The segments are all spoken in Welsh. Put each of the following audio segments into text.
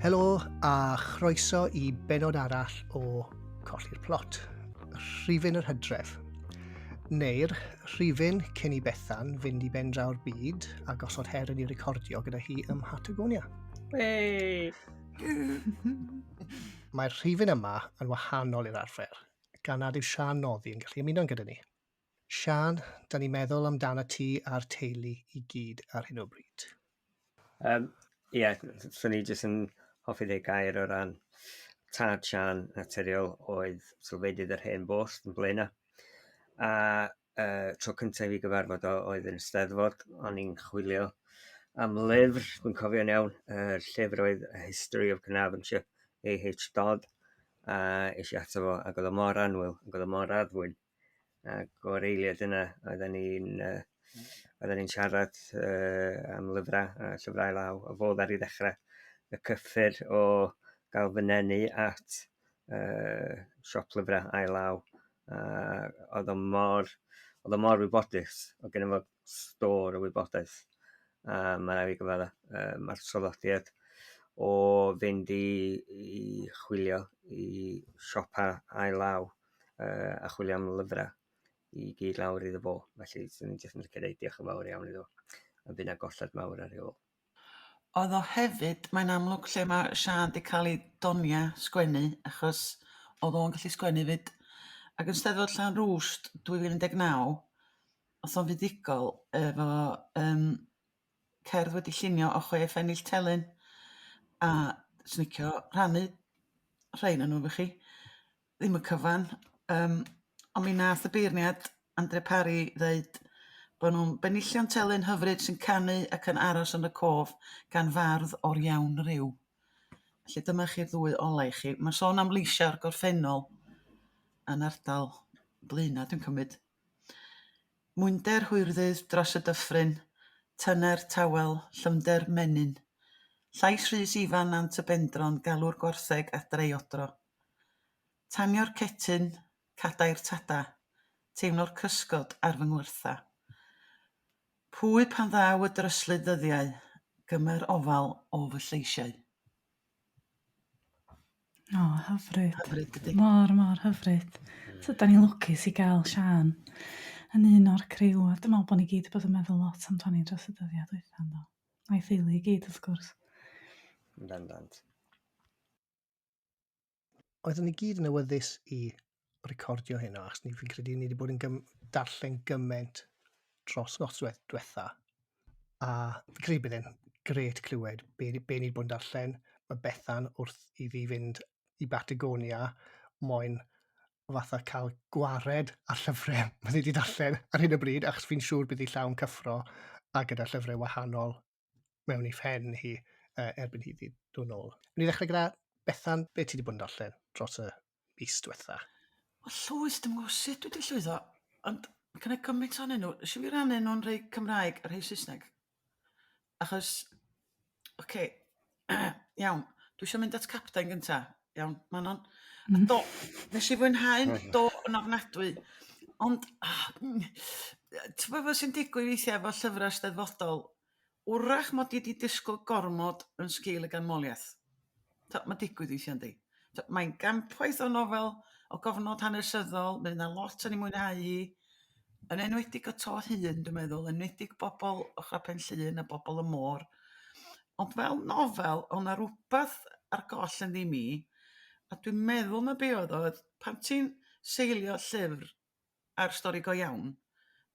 Helo a chroeso i benod arall o Colli'r Plot, rhifyn yr hydref. Neu'r rhifyn cyn i Bethan fynd i ben draw'r byd a gosod her yn ei recordio gyda hi ym Mhatagonia. Wey! Mae'r rhifyn yma yn wahanol i'r arfer, gan nad yw Siân Noddi yn gallu ymuno gyda ni. Siân, da ni'n meddwl amdano ti a'r teulu i gyd ar hyn o bryd. Ie, yeah, swn i jyst yn hoffi dweud gair o ran tad Siân naturiol oedd sylfaenydd yr hen bost yn Blaenau. A tro cyntaf i fi gyfarfod o oedd yn y Steddfod, o'n i'n chwilio am lyfr, dwi'n cofio'n iawn, y llyfr oedd A History of Carnarvonshire, A.H. Dodd, a es i ato fo ac oedd o mor annwyl, ac oedd o mor addfwyn. Ac o'r eiliad yna oedden ni'n yy oedden ni'n siarad am lyfrau a llyfrau ail law, a fo ddaru ddechrau y cyffur o gael fy nenu at siop lyfrau ail law. A oedd o mor, oedd o mor wybodus, oedd gynno fo stôr o wybodaeth. A ma' raid fi gyfadda, ma'r traddodiad o fynd i chwilio i siopa ail law a chwilio am lyfrau i gyd lawr iddo fo. Felly 'swn i'n jyst yn licio deud diolch yn fawr iawn iddo fo. A fydd 'na golled mawr ar ei ôl. Oedd o hefyd, mae'n amlwg lle mae Siân 'di cael ei donia sgwennu, achos oedd o'n gallu sgwennu 'fyd. Ac yn Steddfod Llanrwst 2019, oedd o'n fuddugol efo yym cerdd wedi llunio o chwe phennill telyn, a 'swn i'n licio rhannu rhein o nhw efo chi. Ddim y cyfan, yym ond mi nath y beirniad Andre Parry ddeud bod nhw'n benillion telyn hyfryd sy'n canu ac yn aros yn y cof gan fardd o'r iawn ryw. Felly dyma chi'r ddwy ola i chi. Mae'n sôn am leisiau'r gorffennol yn ardal Blaenau dwi'n cymryd. Mwynder hwyrddydd dros y dyffryn, tyner tawel, llymder menyn. Llais Rhys Ifan Nant y Bendro'n galw'r gwartheg adre i odro. Tanio'r cetyn, cadair tada, teimlo'r cysgod ar fy ngwrtha. Pwy pan ddaw y dryslyd ddyddiau, gymer ofal o fy lleisiau? O, hyfryd. Hyfryd, dydy? Mor, mor hyfryd. So, da ni'n lwcus i gael Siân yn un o'r criw, a dwi'n meddwl bod ni gyd wedi bod yn meddwl lot amdani dros y dyddiau dwytha, ynddo? A'i theulu i gyd, wrth gwrs. Yn bendant. Oeddwn ni gyd yn awyddus i recordio heno, achos ni, fi'n credu ni wedi bod yn gym, darllen gymaint dros noswaith diwetha. A fi'n credu bydd e'n grêt clywed be, be ni wedi bod yn darllen. Mae Bethan wrth iddi fynd i Batagonia moyn fatha cael gwared ar llyfrau mae hi wedi darllen ar hyn o bryd, achos fi'n siŵr bydd hi llawn cyffro a gyda llyfrau wahanol mewn ei phen hi erbyn hi ddod nôl. Wnawn ni ddechrau gyda Bethan, be ti wedi bod yn darllen dros y mis diwetha? Wel, llwyth, dwi'm yn gwybod sut dwi 'di llwyddo, ond ma' gynna i gymaint ohonyn nhw. Isio fi rannu nhw'n rhai Cymraeg a rhai Saesneg? Achos, ocê, iawn, dwi isio mynd at Capten gynta, iawn, Manon? A do, nes i fwynhau'n do yn ofnadwy, ond ti'n gwybod beth sy'n digwydd weithiau efo llyfrau steddfodol? Wrach mod i 'di disgwyl gormod yn sgil y ganmoliaeth. Mae'n digwydd weithiau yndi? Mae'n gampwaith o nofel, o gofnod hanesyddol, mae yna lot yn ei mwynhau hi, yn enwedig y to hŷn dwi'n meddwl, yn enwedig bobl ochrau Pen Llŷn a bobl y môr. Ond fel nofel, oedd 'na rywbeth ar goll ynddi mi, a dwi'n meddwl na be oedd o oedd pan ti'n seilio llyfr ar stori go iawn,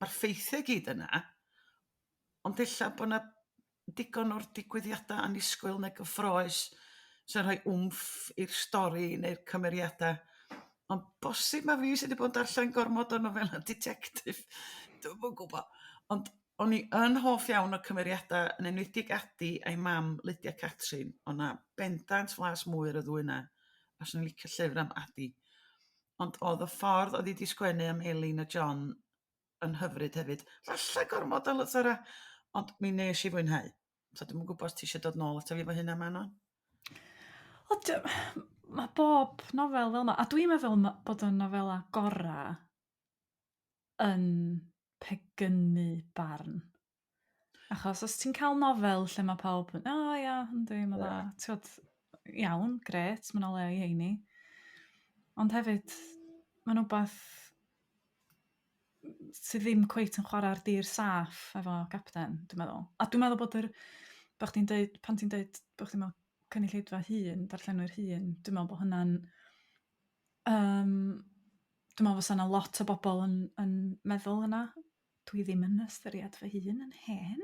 ma'r ffeithiau i gyd yna, ond ella bod 'na digon o'r digwyddiadau annisgwyl neu gyffrous sy'n rhoi wmff i'r stori neu'r cymeriadau. Ond bosib ma' fi sydd wedi bod yn darllen gormod o nofelau ditectif, dwi'm yn gwybod. Ond o'n i yn hoff iawn o'r cymeriadau, yn enwedig Adi a'i mam Lydia Catrin. O' 'na bendant flas mwy ar y ddwy 'na, a 'swn i'n licio llyfr am Adi. Ond oedd y ffordd oedd hi 'di sgwennu am Elin a John yn hyfryd hefyd. Falle gormod o lythyrau, ond mi wnes i fwynhau. So dwi'm yn gwybod os ti eisiau dod nôl ato fi efo hynna, Manon? O, mae bob nofel fel yma, a dwi'n meddwl bod y nofela gorau yn pegynu barn. Achos os ti'n cael nofel lle mae pawb yn, o ia, yndi, mae dda, ti'n gwbod. Iawn, grêt, mae 'na le i heini. Ond hefyd, mae'n wbath sydd ddim cweit yn chwarae ar dir saff efo Capten, dwi'n meddwl. A dwi'n meddwl bod yr... bo' chdi'n deud, pan ti'n deud bo' chdi'n meddwl cynulleidfa hŷn, darllenwyr hŷn, dwi'n meddwl bod hynna'n... Dwi'n meddwl fysa 'na lot o bobl yn yn meddwl yna. Dwi ddim yn ystyried fy hun yn hen.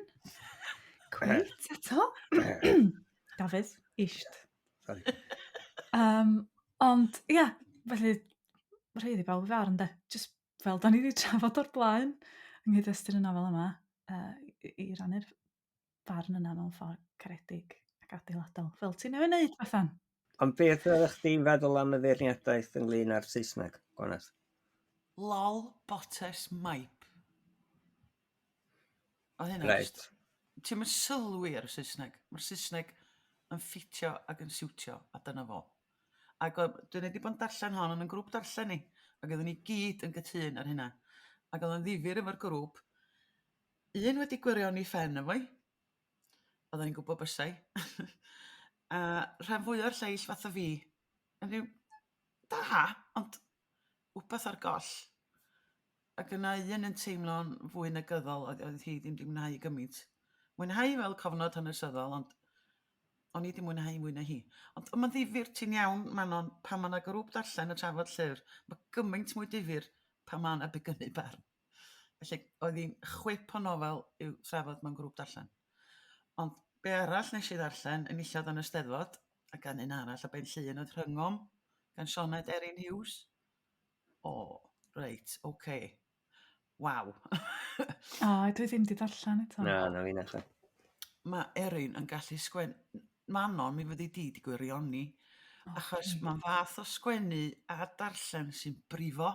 Cweit eto. Dafydd, isht. Sorry. Ond ia, felly rhaid i bawb farn de. Jyst fel da ni wedi trafod o'r blaen yng nghyd-destun y nofel yma, i i rannu'r farn yna mewn ffordd caredig ac adeiladol, fel ti newydd wneud, Bethan. Ond beth oeddech chdi'n feddwl am y feirniadaeth ynglyn â'r Saesneg, Gwanas? Lol, botes, maip. Oedd hynna Reit. Just... Ti'm yn sylwi ar y Saesneg. Mae'r Saesneg yn ffitio ac yn siwtio, a dyna fo. Ac dwi'n wedi bod yn darllen hon yn y grŵp darllen ni, ac oeddwn ni gyd yn gytûn ar hynna. Ac oedd o'n ddifyr efo'r grŵp. Un wedi gwirioni phen efo i. Oedden ni'n gwybod bysai. A rhan fwya o'r lleill fatha fi, yn rhyw da, ond wbath ar goll. Ac yna un yn teimlo'n fwy negyddol, oedd hi ddim 'di mwynhau gymaint. Mwynhau fel cofnod hanesyddol, ond o'n i 'di mwynhau mwy na hi. Ond mae'n ddifyr, ti'n iawn Manon, pan mae 'na grŵp darllen yn trafod llyfr, mae gymaint mwy difyr pan mae 'na begynnu barn. Felly oedd hi'n chwip o nofel i'w thrafod mewn grŵp darllen. Ond be arall nes i ddarllen, enillodd yn y Steddfod, a gan un arall o Ben Llŷn oedd Rhyngom, gan Sioned Erin Hughes. O, reit, oce. Waw. O, dwi ddim 'di darllen eto. Na, na fi nath. Mae Erin yn gallu sgwen... Manon, mi fyddi di 'di gwirioni, achos mae'n fath o sgwennu a darllen sy'n brifo.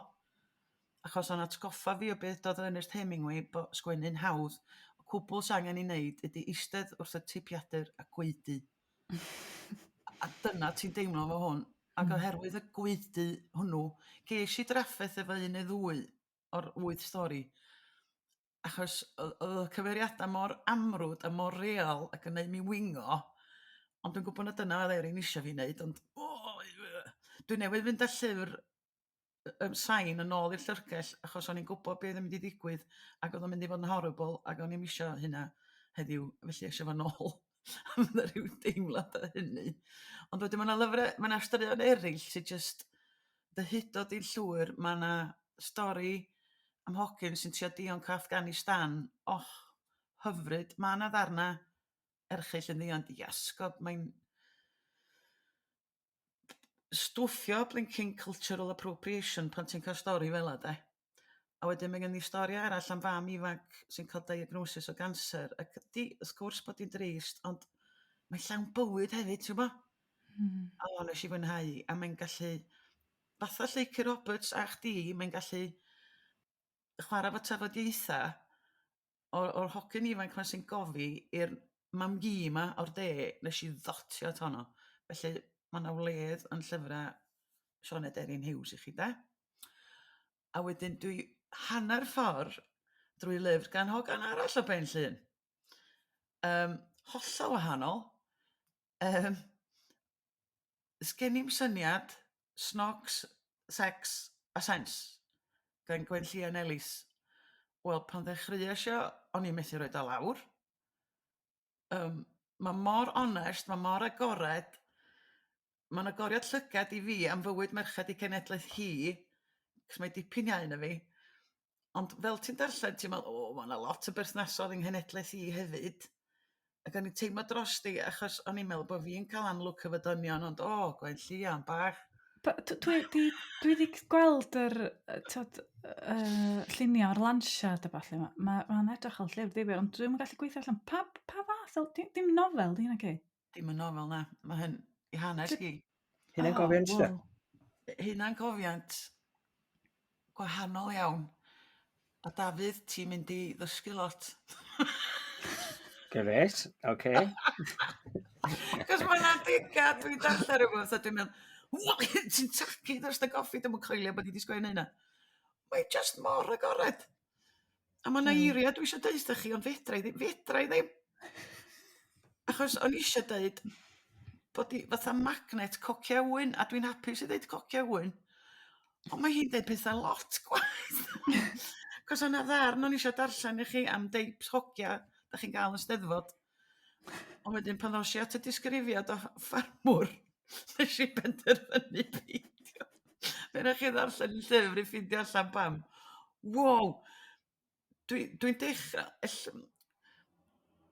Achos o'n atgoffa fi o beth doedd Ernest Hemingway bo sgwennu'n hawdd. Y cwbl sy angen ei wneud ydy eistedd wrth y teipiadur a gwaedu. A dyna ti'n deimlo efo hwn. Ac oherwydd y gwaedu hwnnw, ges i drafferth efo un neu ddwy o'r wyth stori. Achos oedd y cyfeiriadau mor amrwd a mor real ac yn neud mi wingo. Ond dwi'n gwybod na dyna oedd Erin eisiau fi wneud, ond o, dwi newydd fynd â llyfr sain yn ôl i'r llyfrgell achos o'n i'n gwybod beth oedd yn mynd i ddigwydd ac oedd o'n mynd i fod yn horrible ac o'n i'm isio hynna heddiw, felly eisiau fo nôl. A ma' 'na ryw deimlad o hynny. Ond wedyn ma' 'na lyfrau, ma' 'na straeon eraill sy jyst dy hudo di'n llwyr. Ma' 'na stori am hogyn sy'n trio dionc o Afghanistan. Och, hyfryd. Ma' 'na ddarna erchyll ynddi ond iasgob mae'n stwffio blinking cultural appropriation pan ti'n cael stori fel 'a de. A wedyn mae gen i stori arall am fam ifanc sy'n cael diagnosis o ganser ac di, wrth gwrs bod hi'n drist ond mae'n llawn bywyd hefyd ti'n gwbo'? O nes i fwynhau a mae'n gallu fatha Lleucu Roberts a chdi mae'n gallu chwarae efo tafodieitha o'r hogyn ifanc 'ma sy'n gofi i'r mam-gu 'ma o'r de nes i ddotio at honno. Felly ma' 'na wledd yn llyfra Sioned Erin Hughes i chi de. A wedyn dwi hanner ffordd drwy lyfr gan hogan arall o Ben Llŷn. Hollol wahanol. Sgen i'm syniad, Snogs, Sex a Sense gan Gwenllïan Ellis. Wel, pan ddechreuais i o, o'n i'n methu roid o lawr. Mae mor onest, mae mor agored. Mae'n agoriad llygad i fi am fywyd merched ei cenhedlaeth hi, cos mae dipyn iau na fi. Ond fel ti'n darllen, ti'n meddwl, o, mae 'na lot o berthnasoedd yng nghenhedlaeth i hefyd. Ac o'n i'n teimlo drosti achos o'n i'n meddwl bod fi'n cael anlwc efo dynion, ond o, Gwenllïan bach. Dwi 'di dwi 'di gweld yr t'od lluniau o'r lansiad a ballu. Mae'n edrych fel llyfr difyr, ond dwi'm yn gallu gweithio allan pa pa fath o... Dim nofel 'di hynna naci? Dim yn nofel na, mae hyn i hanes hi. Hunangofiant de? Hunangofiant gwahanol iawn. A Dafydd, ti'n mynd i ddysgu lot. Grêt, oce. Cos mae 'na adega dwi'n darllen rhywbeth a dwi'n meddwl, ti'n tagu dros dy goffi, dwi'm yn coelio bod hi 'di sgwennu hynna. Mae jyst mor agored. A mae 'na eiriau dwi isio deutha chi ond fedra i ddim, fedra i ddim. Achos o'n i isio deud Bod hi fatha magnet cocia ŵyn, a dwi'n hapus i ddeud cocia ŵyn, ond mae hi'n deud pethau lot gwaeth. Cos o'na ddarn o'n i eisiau darllen i chi am deip's hogia da chi'n gael yn Steddfod. Ond wedyn pan ddos i at y disgrifiad o ffarmwr, nes i benderfynu peidio. Fe wnewch chi ddarllen y llyfr i ffeindio allan pam. Wow! Dwi'n dwi dechrau... Ell,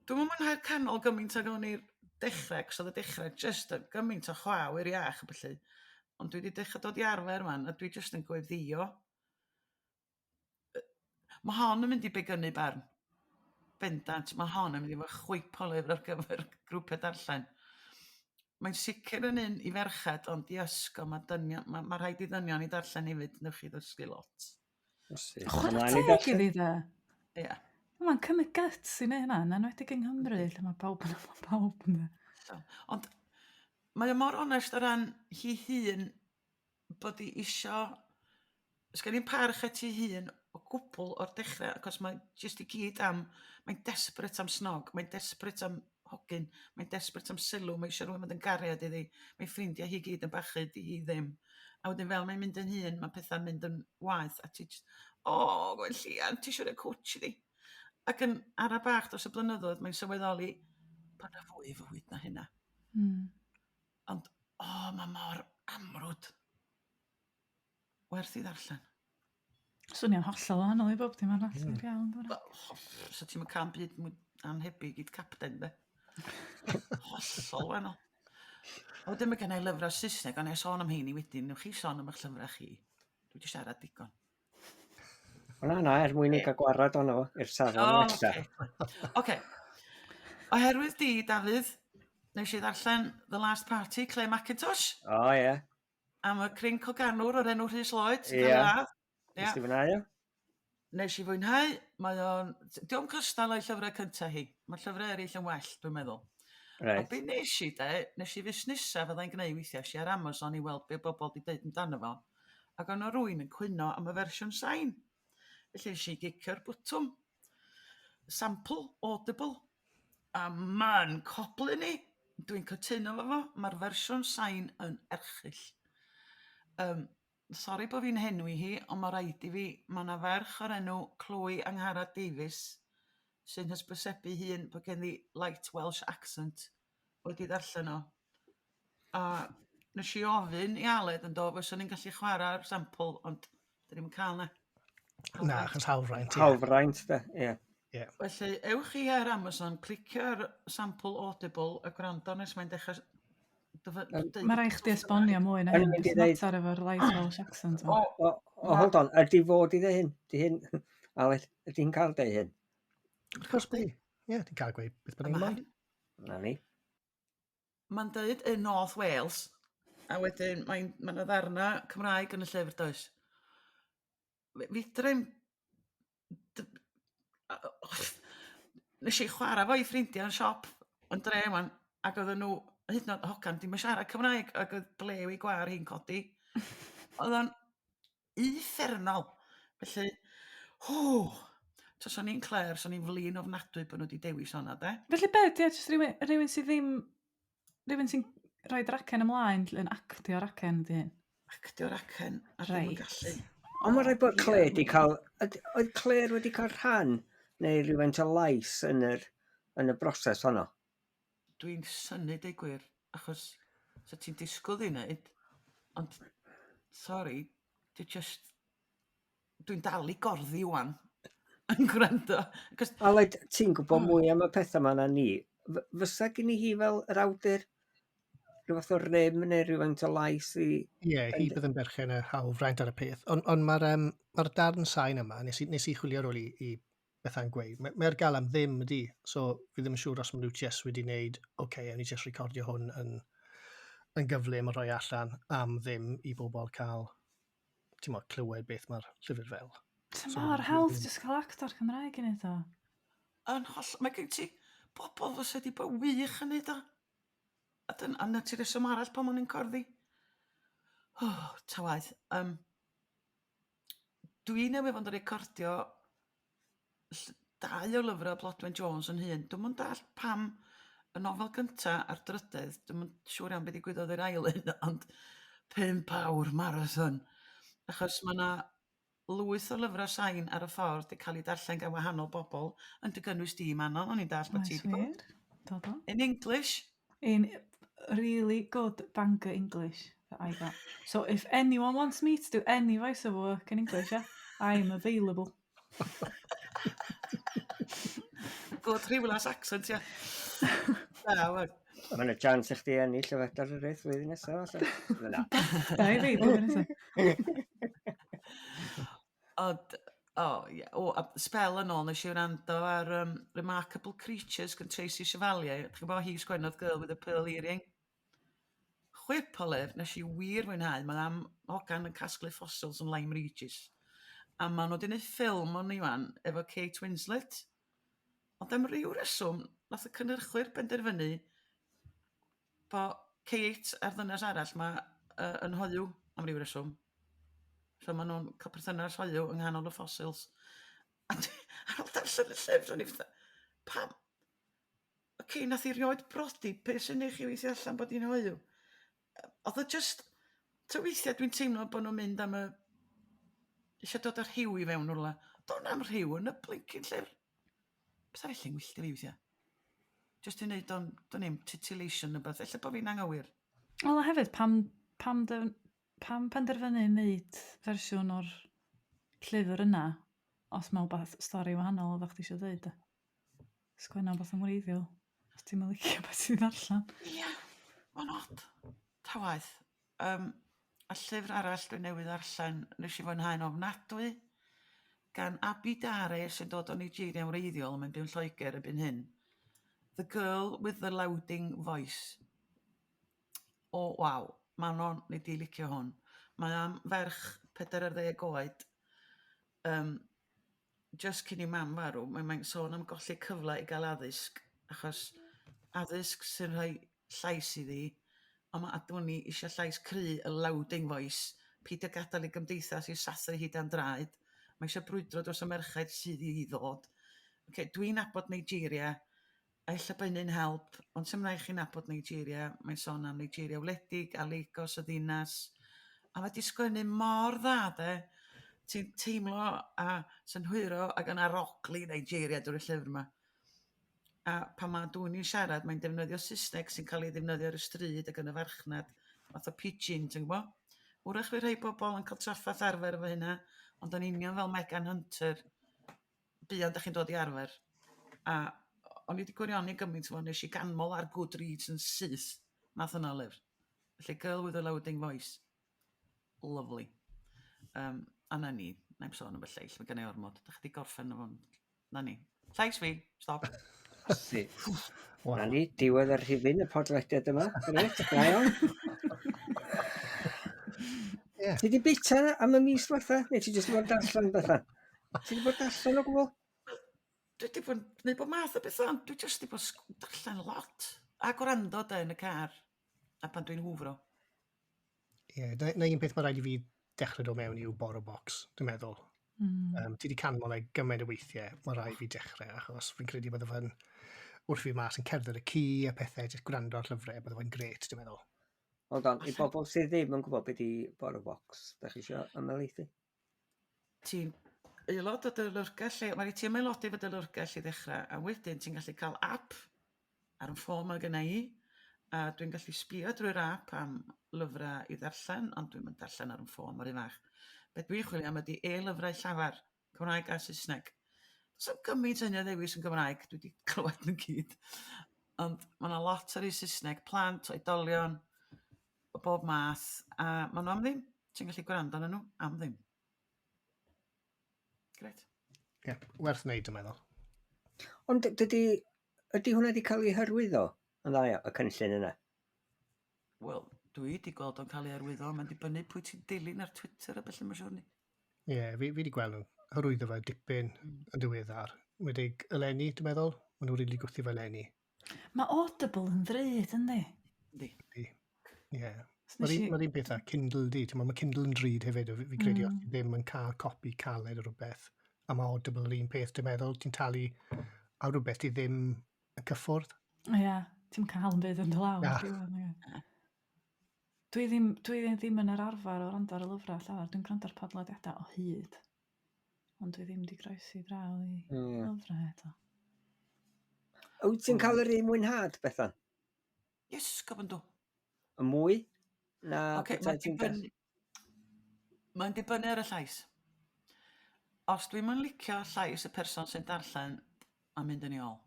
dwi'm yn mwynhau'r canol gymaint ag o'n i'r dechrau, cos oedd y dechrau jyst yn gymaint o chwa awyr iach a ballu. Ond dwi wedi dechrau dod i arfer wan, a dwi jyst yn gweddio. Mae hon yn mynd i begynnu barn. Bendant, mae hon yn mynd i fod chwip o lyfr ar gyfer grwpiau darllen. Mae'n sicr yn un i ferched, ond i ysgol, mae, dynion, mae, mae rhaid i ddynion i darllen hefyd, newch chi ddysgu lot. Chwarae teg iddi de. Ie. Yeah. Mae'n cymryd guts i neud hynna, yn enwedig yng Nghymru, lle mae pawb yn nabod pawb ynde. So, ond mae o mor onest o ran hi hun bod hi isio... Sgen i'm parch at hi hun o gwbl o'r dechrau, achos mae jyst i gyd am... Mae'n desperate am snog, mae'n desperate am hogyn, mae'n desperate am sylw, mae eisiau rhywun fod yn gariad iddi, mae ffrindiau hi gyd yn bachu, di hi ddim. A wedyn fel mae'n mynd yn hŷn, mae pethau'n mynd yn waeth, a ti jyst, o, oh, Gwenllian, ti eisiau rhoi cwtsh iddi. Ac yn ara bach dros y blynyddoedd, mae'n sylweddoli bod yna fwy i fywyd na hynna. Ond, o, oh, mae mor amrwd. Werth i ddarllen. Swnio'n hollol wahanol i bob dim arall. Iawn. Wel, so ti'n cael byd mwy anhebyg i'r capten, de? Hollol wahanol. A wedyn mae gennau lyfrau Saesneg, ond ei sôn am heini wedyn. Newch chi sôn am eich llyfrau chi. Dwi wedi siarad digon. O na, na, er mwyn i gael gwarad ono fo, i'r safon O, wella. Oce. Oherwydd di, Dafydd, nes i ddarllen The Last Party, Claire McIntosh. O, ie. Am y crinc o ganwr o'r enw Rhys Lloyd sy'n cael ei ladd. Nes ti fwynhau o? Nes i fwynhau, mae o'n... Dio'm cystal o'i llyfrau cyntaf hi. Mae'r llyfrau eraill yn well, dwi'n meddwl. Reit. A be nes i de, nes i fusnesa fyddai'n gwneud weithiau, es i ar Amazon i weld be bobl di deud amdano fo, ac o'n rwy'n yn cwyno am y fersiwn sain. Felly nes i gicio'r bwtwm, sample, audible, a ma'n coblu ni. Dwi'n cytuno efo fo, mae'r fersiwn sain yn erchyll. Um, sori bod fi'n henwi hi, ond mae rhaid i fi, mae yna ferch o'r enw Chloe Angharad Davies sy'n hysbysebu hun bod gen i light Welsh accent wedi ddarllen o. A nes i ofyn i Aled yn do, fyswn i'n gallu chwarae'r sampl, ond dyn ni'm yn cael na. Na, achos hawlfraint. Ie. Hawlfraint, de, ie. Ie. Felly, ewch chi ar Amazon, clicio ar sample Audible a gwrando nes mae'n dechrau... Mae rhaid chdi esbonio mwy na O'n i'n hyn. mynd i Beth ddeud- mater efo'r light Welsh accent ma. O, O, o, hold on, ydy fod i ddeud hyn? Di hyn, Aled, ydy hi'n cael deud hyn? Wrth gwrs bod hi. Ie, ti'n cael gweud beth bynnag Mae moyn. Na ni. Mae'n deud in North Wales, a wedyn mae'n ma 'na ddarna Cymraeg yn y llyfr, does? Fedrai'm... Nes i chwarae fo i ffrindiau yn siop yn dre wan, ac oedden nhw, hyd yn oed hogan, dim yn siarad Cymraeg, ac oedd blew i gwar hi'n codi. Oedd o'n uffernol. Felly, hw, taswn i'n Claire, swn i'n flin ofnadwy bod nhw wedi dewis honna, de? Felly be, di o jyst rhywun, rhywun sydd ddim... Rhywun sy'n rhoi acen ymlaen, yn actio'r acen ydy hyn. Actio'r acen, a ddim yn Reit. gallu. Ond mae'n rhaid bod Claire wedi cael... Oedd Claire wedi cael rhan neu rhywfaint o lais yn, yr, yn y broses honno? Dwi'n synnu deud gwir, achos sa ti'n disgwyl i wneud, ond sori, dwi just... Dwi'n dal i gorddi wan yn gwrando. Cos, Aled, ti'n gwybod mwy am y pethau yma na ni. Fysa gen i hi fel yr awdur rhyw fath o rym neu rhywfaint o lais i... Ie, yeah, hi bydd yn berchen y hawlfraint ar y peth. Ond on mae'r um, ma darn sain yma, nes i chwilio ar ôl i Bethan gweud, mae, mae ar gael am ddim ydi, so fi ddim yn siŵr os maen nhw jyst wedi wneud, oce, okay, ewn ni jyst recordio hwn yn gyflym a rhoi allan am ddim i bobl cael, ti'n mo, clywed beth mae'r llyfr fel. So mor hawdd jyst cael actor Cymraeg i wneud o. Yn holl... Mae gen ti bobl fysa wedi bod wych yn neud o. A dyna, a 'na ti reswm arall pan o'n i'n corddi. Oh, ta waeth. Um, dwi newydd fod yn recordio dau o lyfrau Blodwen Jones yn hun. Dwi'm yn dallt pam Y nofel gynta a'r drydedd, dwi'm yn siŵr iawn be ddigwyddodd i'r ail un, ond 5 awr marathon. Achos mae 'na lwyth o lyfrau sain ar y ffordd 'di cael eu darllen gan wahanol bobl, yn dy gynnwys di, Manon, o'n i'n dallt bod ti Oes 'di bod. wir. Do, do. In English? In really good Bangor English that I got. So if anyone wants me to do any voiceover work in English, yeah, I am available. Good Rhiwlas accent, ia. Da, wan. Mae yna chance i chdi ennill y fedal y rhaid flwyddyn nesaf. falle. Na. Da i fi, blwyddyn nesaf. Ond, o, ie. O, a spel yn ôl, nes i wrando ar Remarkable Creatures gan Tracy Chevalier. Chi'n gwybod hi sgwennodd Girl with a Pearl Earring? Chwip o lyfr, nes i wir fwynhau. Mae am hogan yn casglu fossils yn Lyme Regis. A maen nhw wedi gwneud ffilm o'n i wan efo Kate Winslet. Ond am ryw reswm, nath y cynhyrchwyr benderfynu bo Kate a'r ddynes arall ma yn hoyw am ryw reswm. So maen nhw'n cael perthynas hoyw yng nghanol y fossils. A ar ôl darllen y llyfr, o'n i fatha, pam? Oce, nath hi rioed brodi, be sy'n neud chi weithio allan bod hi'n hoyw? Oedd o just, ta weithiau dwi'n teimlo bod nhw'n mynd am y, eisiau dod â rhyw i fewn rwla. Do'n am rhyw yn y blincin llyfr. Pethau felly'n wylltio fi weithiau. Just i wneud o'n, do'n i'm, titillation neu beth. Ella bod fi'n anghywir. Wel, a hefyd, pam penderfynu wneud fersiwn o'r llyfr yna, os mae wbath stori wahanol oeddach chdi eisiau dweud, de? Sgwenna wbath yn wreiddiol, os ti'm yn licio beth ti'n ddarllen. Ia, mae'n od. Ta waeth. A llyfr arall dwi newydd ddarllen, nes i fwynhau'n ofnadwy, gan Abi Dare sy'n dod o Nigeria yn wreiddiol, ond mae'n byw'n Lloegr erbyn hyn. The Girl with the Louding Voice. O, waw, Manon, nei di licio hwn. Mae am ferch 40 oed, just cyn i mam farw, mae'n sôn am golli cyfle i gael addysg, achos addysg sy'n rhoi llais iddi, ond mae Adoni eisiau llais cry, y louding voice, peidio gadael i gymdeithas i sathru hi dan draed. Mae eisiau brwydro dros y merched sydd i ddod. Okay, dwi'n nabod Nigeria, a ella bod hynny'n help, ond sy'm rhaid chi nabod Nigeria, mae'n sôn am Nigeria wledig a Lagos y ddinas, a mae 'di sgwennu mor dda de, ti'n teimlo a synhwyro ac yn arogli Nigeria drwy'r llyfr yma. A pan mae Dwni'n siarad, mae'n defnyddio Saesneg sy'n cael ei ddefnyddio ar y stryd ac yn y farchnad, fath o pidgin, ti'n gwybod? Wrach fydd rhai bobl yn cael trafferth arfer efo hynna, ond yn union fel Megan Hunter, buan dach chi'n dod i arfer. A o'n i wedi gwirioni gymaint efo, nes i ganmol ar Goodreads yn syth, math yna o lyfr. Felly Girl with a Louding Voice. Lovely. A na ni, na i'm sôn am y lleill, mae gen i ormod. Dach chi wedi gorffen efo, na ni. Llais fi, stop. Si. Na ni, diwedd yr rhifyn y podlediad yma. Grêt, da iawn. Ie. Ti di bita am y mis diwetha? Neu ti jyst 'di bod yn darllen bethau? Ti di bod yn darllen o gwbl? Dwi wedi bod yn gwneud bob math o bethau, ond dwi jyst wedi bod yn darllen lot. A gwrando de yn y car, a pan dwi'n hwfro. Ie, na un peth mae rhaid i fi dechrau dod mewn i'w Borrow Box, dwi'n meddwl. Ti wedi canmol e gymaint o weithiau, mae rhaid fi dechrau, achos fi'n credu bydde fe'n, wrth fi mas yn cerdded y ci a pethau, jyst gwrando ar llyfrau, bydde fe'n grêt, dwi'n meddwl. Hold on, i bobl sydd ddim yn gwybod beth di Borrow Box, da chi isio ymhelaethu? Ti'n aelod o dy lyfrgell lle, mae rhaid ti ymaelodi efo dy lyfrgell i ddechrau, a wedyn ti'n gallu cael app ar 'yn ffôn mae gynna i, a dwi'n gallu sbio drwy'r app am lyfrau i ddarllen, ond dwi'm yn darllen ar 'yn ffôn, mor un fach. Be dwi'n chwilio am ydy e-lyfrau llafar, Cymraeg a Saesneg. Does 'na'm gymaint o hynny o ddewis yn Gymraeg, dwi 'di clywed nhw gyd. Ond ma' 'na lot ar ei Saesneg, plant, oedolion, o bob math, a ma' nhw am ddim. Ti'n gallu gwrando arnyn nhw am ddim. Grêt. Ie, werth wneud, dwi'n meddwl. Ond ydy hwnna wedi cael ei hyrwyddo yn dda, y cynllun yna? Wel, dwi wedi gweld o'n cael ei hyrwyddo, mae'n dibynnu pwy ti'n dilyn ar Twitter a ballu, mae'n siŵr ni. Ie, fi wedi gweld nhw'n hyrwyddo fe dipyn yn diweddar. Wedig eleni, dwi'n meddwl, maen nhw'n rili gwthio fe eleni. Mae Audible yn ddrud, yndi? Yndi. Yndi, ie. So nes Mae'r un, i ma un peth â Kindle di, ti'n mae Kindle yn drud hefyd, fi credu os ti ddim yn cael copi caled o rhywbeth, a mae Audible yr un peth, dwi'n meddwl, ti'n talu am rhywbeth ti ddim yn cyffwrdd. Ie. Ti'n cael yn byd yn dy law. Na. Dwi ddim, dwi ddim yn yr arfer o wrando ar y lyfrau llafar. Dwi'n gwrando ar podlediadau o hyd. Ond dwi ddim wedi groesi draw i lyfrau eto. Wyt ti'n cael yr un mwynhad, Bethan? Yes, gofyn dw. Y mwy? Na, okay, petai ti'n dibynnu... Mae'n dibynnu ar y llais. Os dwi'm yn licio llais y person sy'n darllen, mae'n mynd yn ei ôl.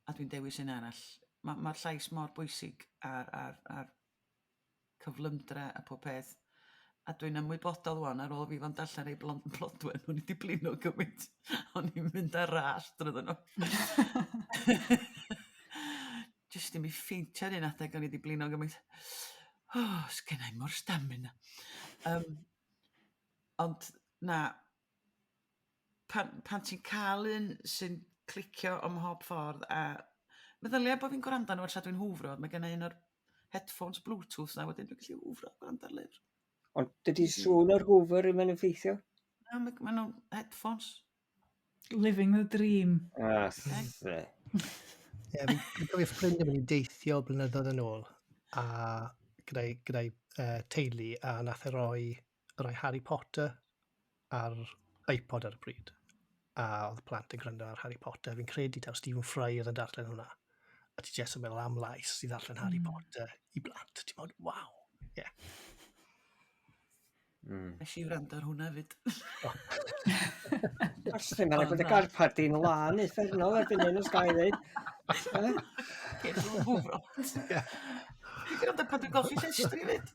A dwi'n dewis un arall. Mae'r ma llais mor bwysig ar, ar, ar cyflymdra a pob peth. A dwi'n ymwybodol wan ar ôl fi fo'n darllen rei blond Blodwen, o'n i 'di blino gymaint. O'n i'n mynd ar ras drwyddo nhw. Jyst i mi ffeintio ar un adeg o'n i 'di blino gymaint. Oh, sgenna i'm o'r stamina. Um, ond na, pan, pan ti'n cael un sy'n clicio ym mhob ffordd a meddylia bod fi'n gwrando arno fo tra dwi'n hwfro, mae gen i un o'r headphones Bluetooth na wedyn dwi'n gallu hwfro a gwrando ar lyfr. Ond dydy sŵn o'r hwfr ddim yn effeithio? Na, mae ma nhw'n headphones. Living the dream. Ah, se. Ie, fi'n fi cofio ffrind yn mynd i deithio blynyddoedd yn ôl a gyda'i gyda teulu a nath e roi, roi Harry Potter ar iPod ar y pryd. A oedd y plant yn gwrando ar Harry Potter. Fi'n credu taw Stephen Fry oedd yn darllen hwnna. A ti jyst yn meddwl am lais i ddarllen Harry Potter i blant. Ti'n meddwl, waw. Ie. Yeah. Nes i wrando ar hwnna fyd. Os ti'n meddwl bod y garpad di'n lân uffernol erbyn hyn os ga i ddeud. Cyn nhw'n hwfro. Dwi'n gwrando pan dwi'n golchi llestri fyd.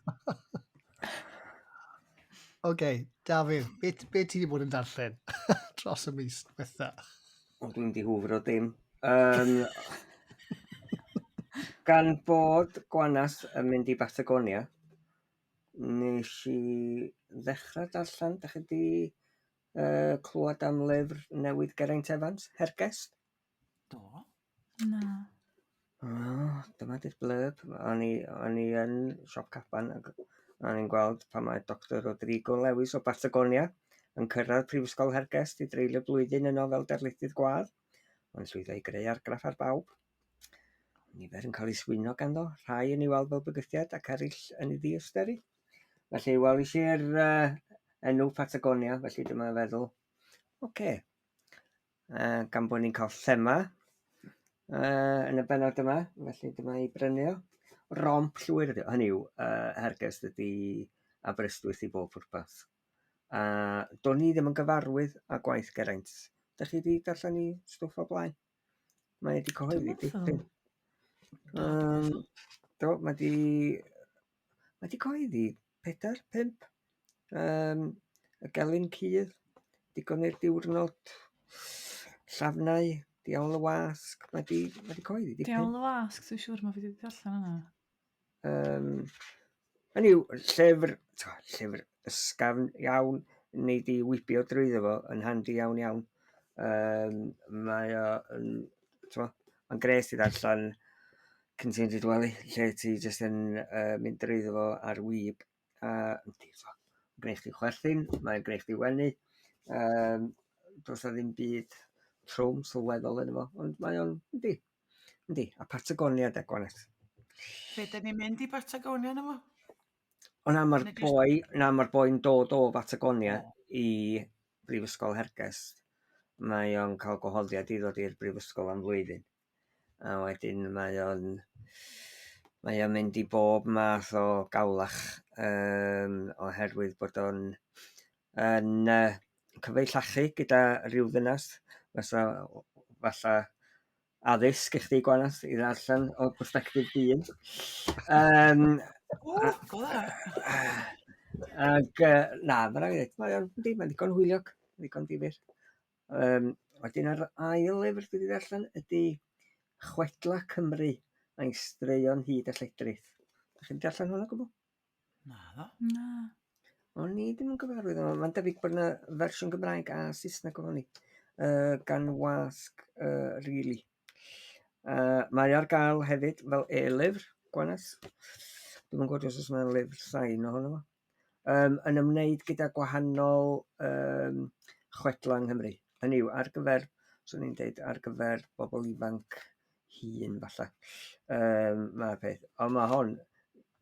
Oce, okay, Dafydd, be, be ti wedi bod yn darllen dros y mis diwetha? O, dwi'n di hwfro dim. Um, gan bod Gwanas yn mynd i Batagonia, nes i ddechrau darllen, da chi di clywed am lyfr newydd Geraint Evans, Hergest? Do. Na. Oh, dyma di'r blurb. O'n i, o'n i yn siop Caban ac o'n i'n gweld pan mae Dr Rodrigo Lewis o Batagonia yn cyrraedd Prifysgol Hergest i dreulio blwyddyn yno fel darlithydd gwadd. Mae'n llwyddo i greu argraff ar bawb. Nifer yn cael ei swyno ganddo, rhai yn ei weld fel bygythiad ac eraill yn ei ddiystyru. Felly, welis i'r enw Patagonia, felly dyma feddwl, oce, okay. Gan bod ni'n cael thema yn y bennod yma, felly dyma i brynu o. Romp llwyr ydi o, hynny yw, Hergest ydi Aberystwyth i bob pwrpas. A do'n i ddim yn gyfarwydd â gwaith Geraint. Da chi wedi darllen i stwff o blaen? Mae wedi cyhoeddi dipyn. Do, mae wedi Mae 'di cyhoeddi pedair, pump. Y Gelyn Cudd, Digon i'r Diwrnod, Llafnau, Diawl y Wasg. Mae 'di mae 'di cyhoeddi dipyn. Diawl y Wasg, dwi'n siŵr mae fi wedi darllen hwnna. Hynny yw, llyfr, tibod, llyfr ysgafn iawn, wnei di wibio drwyddo fo yn handi iawn iawn. Mae o yn, tibod, mae'n grêt i ddarllen cyn ti'n mynd i dy wely, lle ti jyst yn mynd drwyddo fo ar wib. A yndi, tibod, mae'n gwneud chdi chwerthin, mae'n gwneud chdi wenu. Does 'na ddim byd trwm sylweddol ynddo fo, ond mae o'n, yndi, yndi, a Patagonia de, Gwanet. Be, da ni'n mynd i Batagonia na fo? O na, mae'r boi, na, mae'r boi'n dod o Batagonia i Brifysgol Hergest. Mae o'n cael gwahoddiad i ddod i'r brifysgol am flwyddyn. A wedyn mae o'n mae o'n mynd i bob math o gawlach oherwydd bod o'n yn cyfeillachu gyda rhyw ddynas fysa falla addysg i chdi Gwanas i ddarllen o persbectif dyn. O, go dda. Ac na, ma' raid fi ddeud, mae o'n, yndi, mae'n ddigon hwyliog, ddigon difyr. Wedyn yr ail lyfr dwi wedi darllen ydy Chwedla Cymru a'i straeon hyd a lledrith. Dach chi wedi darllen hwnna o gwbl? Naddo. Na. O'n i ddim yn gyfarwydd efo. Mae'n debyg bod yna fersiwn Gymraeg a Saesneg ohoni gan wasg Rili. Mae ar gael hefyd fel e-lyfr, Gwanas. Dwi'm yn gwybod os oes yna lyfr sain ohono fo. Yn ymwneud gyda gwahanol chwedlau yng Nghymru. Hynny yw, ar gyfer, 'swn i'n deud, ar gyfer bobl ifanc hŷn falle. Mae'r peth. Ond mae hon,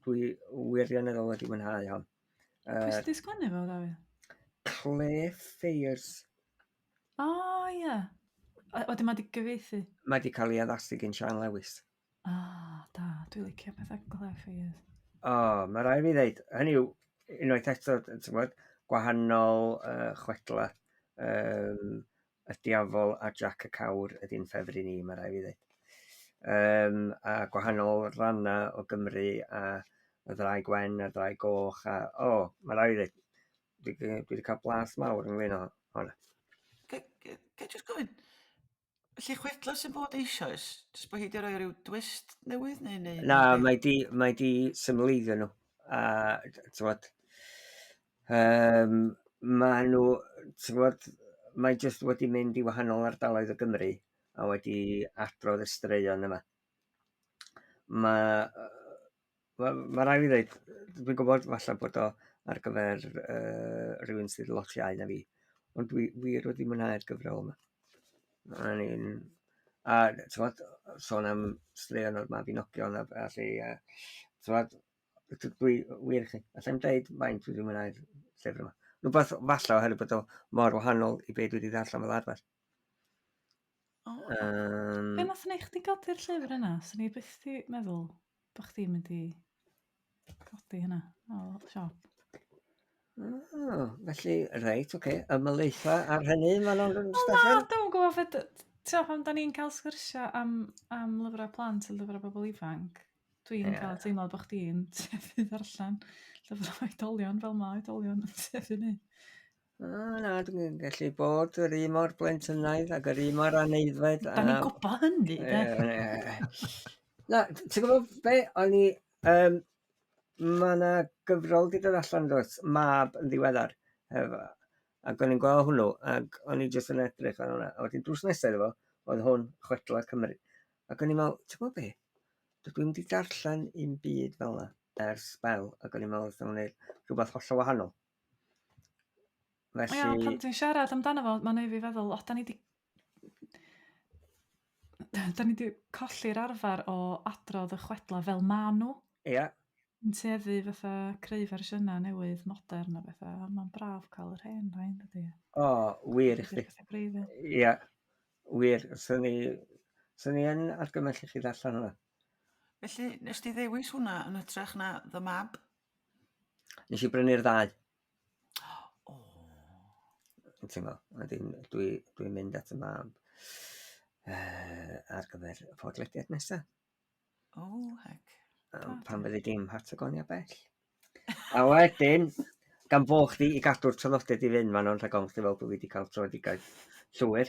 dwi wirioneddol wedi mwynhau hon. Pwy sydd wedi sgwennu fo, Dafydd? Claire Fayers. O, oh, ie. Yeah. Wedyn mae wedi gyfieithu? Mae wedi cael ei addasu gen Sian Lewis. Ah, da. Dwi'n licio pethau Claire Fayers. O, oh, mae rhaid fi ddeud. Hynny yw, unwaith eto, ti'n gwybod, gwahanol chwedla. Y Diafol a Jac y Cawr ydy'n ffefryn i, mae rhaid fi ddeud. A gwahanol rannau o Gymru a y Ddraig Wen a'r Ddraig Goch a, o, oh, mae rhaid fi ddeud, dwi wedi cael blas mawr ynglyn â hwnna. Ga i jyst gofyn, felly chwedla sy'n bod eisoes, jyst bod hi wedi rhoi rhyw twist newydd neu... neu Na, mae di, mae di symleiddio nhw. A, ti'n ma' nhw, ti'n gwbod, mae jyst wedi mynd i wahanol ardaloedd o Gymru a wedi adrodd y straeon yma. Mae ma' ma' raid fi ddeud, dwi'n gwybod falle bod o ar gyfer rhywun sydd lot iau na fi, ond dwi wir wedi mwynhau'r gyfrol yma. O'n i'n... A t'mod, sôn am straeon o'r Mabinogion a ballu, a t'mod, dwi wir i chi, alla i'm deud faint dwi wedi mwynhau'r llyfr yma. Rhywbeth falle oherwydd bod o mor wahanol i be dwi wedi ddarllen fel arfer. Oh. Be nath wneud chdi godi'r llyfr yna? Swn i byth di meddwl bod chdi'n mynd i godi hynna o siop. Oh, felly, reit, oce. Okay. Ymlaetha ar hynny, ma'n ond yn Na, dwi'n gwybod beth... Ti'n pan da ni'n cael sgyrsiau am lyfrau plant a lyfrau bobl ifanc, dwi'n yeah. cael teimlad bod chdi'n tueddu ddarllen llyfrau oedolion fel mae oedolion yn tueddu ni. O, na, dwi'n gallu bod yr un mor blentynaidd ac yr un mor aneiddfed. Da ni'n gwybod hynny, de. Na, ti'n gwybod be? O'n i... Mae yna gyfrol 'di dod allan does, Mab yn ddiweddar, efo, ac o'n i'n gweld hwnnw, ac o'n i jyst yn edrych ar hwnna, a wedyn drws nesaf iddo fo, oedd hwn, Chwedlau Cymru. Ac o'n i'n meddwl, ti'n gwybod be, dydw i'm 'di darllen un byd fel yna ers sbel, ac o'n i'n meddwl wnaethon nhw wneud rhywbeth hollol wahanol. Felly... Ia, pan ti'n siarad amdano fo, mae'n neud fi feddwl, o, da ni 'di... Da ni 'di colli'r arfer o adrodd y chwedlau fel ma' nhw. Ia. Yn tueddu fatha creu fersiynau newydd, modern a bethau, a mae'n braf cael yr hen rai, yn dydi? O, wir i chdi. Ia, wir. Swn i, swn i yn argymell i chi ddarllen hwnna. Felly, nes ti ddewis hwnna yn hytrach na The Mab? Nes i brynu'r ddau. O. Ti'n meddwl, wedyn dwi'n dwi mynd at y mab ar gyfer y podlediad nesaf. O, heck. Pan fyddi di'n Patagonia bell. A wedyn, gan bo chdi i gadw'r traddodiad i fynd, ma'n rhag ofn chdi fel bod fi wedi cael tröedigaeth llwyr.